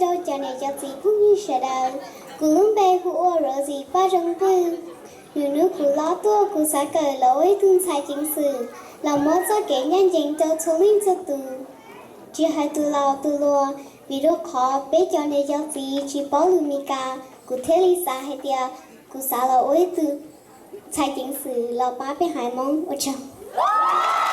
Rau cov niam cov txiv phooj ywg sawv daws, kuv lub npe hu ua Rosie Paj Zoo Pwj. Nws hnub kuv loj tuaj kuv xav kawm los ua ib tug ntxhais ceev xwm los muab txoj kev ncaj ncees rau txhua leej txhua tus, tsis hais tus laus tus hluas, vim rau qhov peb cov niam cov txiv tsis paub lus Mis Kas, kuv thiaj li xav hais tias kuv xav los ua ib tug ntxhais ceev xwm los pab peb haiv Hmoob. Ua tsaug.